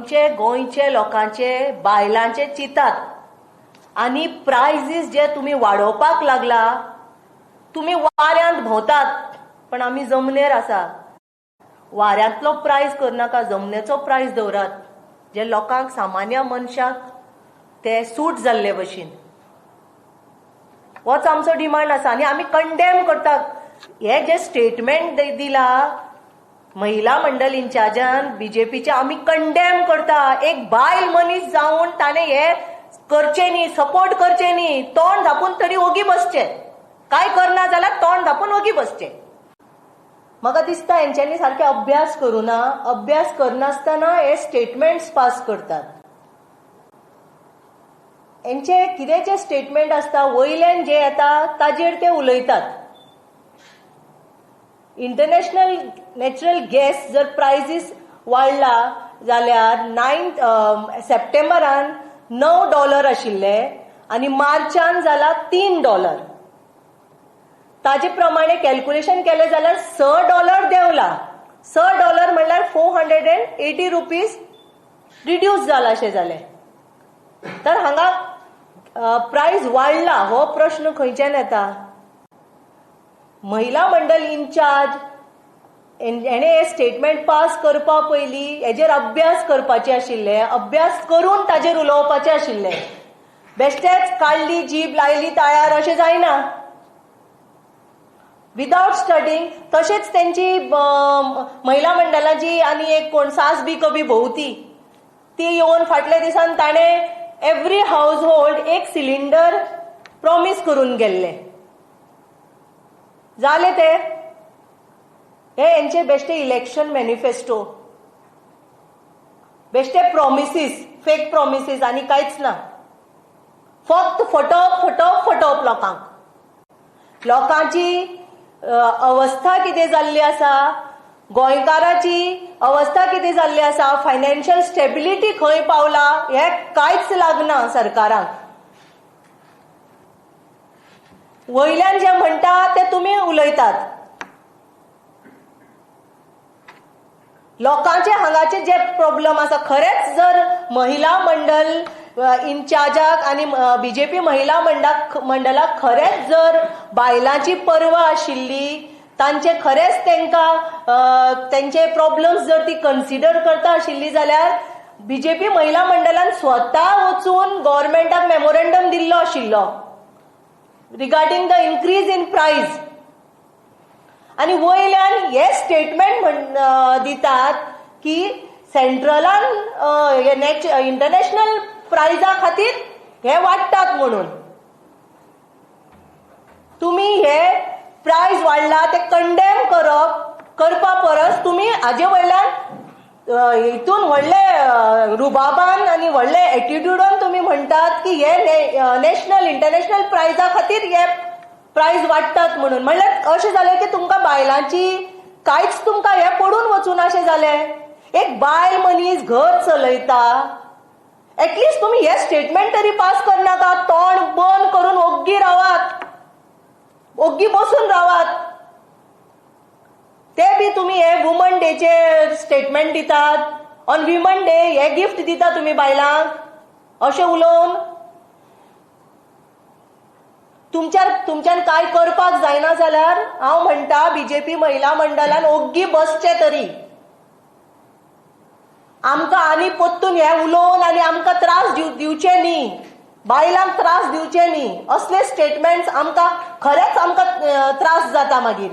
आमचे गोंयचे लोकांचे बायलांचे चिंतात आनी प्रायजीस जे तुमी वाडोवपाक लागला, तुमी वाऱ्यांत भोंवतात पण आमी जमनीर आसा. वाऱ्यांतलो प्रायज करनाका, जमनीचो प्रायज दवरात जे लोकांक सामान्य मनशाक ते सूट जाल्ले भशेन. होच आमचो डिमांड आसा आनी आमी कंडेम करतात हे जे स्टेटमेंट दिला महिला मंडल इन्चार्जान बीजेपीचे, आमी कंडेम करता. एक बायल मनीस जावन ताणें हे करचें न्ही, सपोर्ट करचें न्ही, तोंड धापून तरी ओगी बसचें, काय करना जाल्यार तोंड धापून ओगी बसचें. म्हाका दिसता हेंच्यांनी सारके अभ्यास करूना, अभ्यास करनासतना हे स्टेटमेंट्स पास करतात. हेंचे कितें जे स्टेटमेंट आसता वयल्यान जे येता ताजेर ते उलयतात. इंटरनॅशनल नॅचरल गॅस जर प्रायजीस वाडला जाल्यार 9 सप्टेंबरान $9 आशिल्ले आनी मार्चान जाला $3. ताजे प्रमाणे कॅल्क्युलेशन केलें जाल्यार $6 देंवला. $6 म्हणल्यार 480 रुपीज रिड्यूस जाला अशें जालें. तर हांगा प्रायज वाडला हो प्रश्न खंयच्यान येता? महिला मंडल इन्चार्ज हेणे हे स्टेटमेंट पास करपा पयलीं हेजेर अभ्यास करपाचे आशिल्ले, अभ्यास करून ताजेर उलोवपाचें आशिल्लें. बेश्टेच काडली जीब लायली ताळ्यार अशें जायना, विदावट स्टडींग. तशेंच तेंची महिला मंडळाची आनी एक कोण सास बी कभी भोवती ती येवन फाटल्या दिसान ताणें एवरी हावज होल्ड एक सिलिंडर प्रॉमीस करून गेल्ले. जाले ते हे हेंचे बेश्टे इलेक्शन मॅनिफेस्टो, बेश्टे प्रॉमिसीस, फेक प्रॉमिसीस आनी कांयच ना. फक्त फटोवप फटोवप फटोवप लोकांक. लोकांची अवस्था कितें जाल्ली आसा, गोंयकाराची अवस्था कितें जाल्ली आसा, फायनान्शियल स्टेबिलिटी खंय पावला हें कांयच लागना सरकाराक. वयल्यान जे म्हणटा ते तुमी उलयतात. लोकांचे हांगाचे जे प्रॉब्लम आसा, खरेंच जर महिला मंडल इन्चार्जाक आनी बीजेपी महिला मंडळाक खरेंच जर बायलांची पर्वा आशिल्ली, तांचे खरेंच तांकां तेंचे प्रॉब्लम्स जर ती कन्सिडर करता आशिल्ली जाल्यार बीजेपी महिला मंडळान स्वता वचून गव्हर्मेंटाक मेमोरेंडम दिल्लो आशिल्लो regarding the increase in price. आनी वयल्यान हे स्टेटमेंट दितात की सेंट्रलान इंटरनॅशनल प्रायजा खातीर हे वाडटात म्हणून. तुमी हे प्रायज वाडला ते कंडेम करपा परस तुमी हाजे वयल्यान हितून व्हडले रुबाबान आनी व्हडले एटिट्यूडान तुमी म्हणटात की हे नॅशनल इंटरनॅशनल प्रायजा खातीर हे प्रायज वाडटात म्हणून. म्हणल्यार अशें जालें की तुमकां बायलांची कांयच तुमकां हें पडून वचूना अशें जालें. एक बायल मनीस घर चलयता, एटलिस्ट तुमी हे स्टेटमेंट तरी पास करनाका. तोंड बंद करून ओग्गी रावात, ओग्गी बसून रावात. ते बी तुमी हे वुमन डेचे स्टेटमेंट दितात, ऑन विमन डे हे गिफ्ट दिता तुमी बायलांक अशें उलोवन तुमच्यान कांय करपाक जायना जाल्यार हांव म्हणटा बीजेपी महिला मंडळान ओग्गी बसचें तरी. आमकां आनी परतून हें उलोवन आनी आमकां त्रास दिवचे न्ही, बायलांक त्रास दिवचे न्ही. असले स्टेटमेंट्स आमकां खरेंच आमकां त्रास जाता मागीर.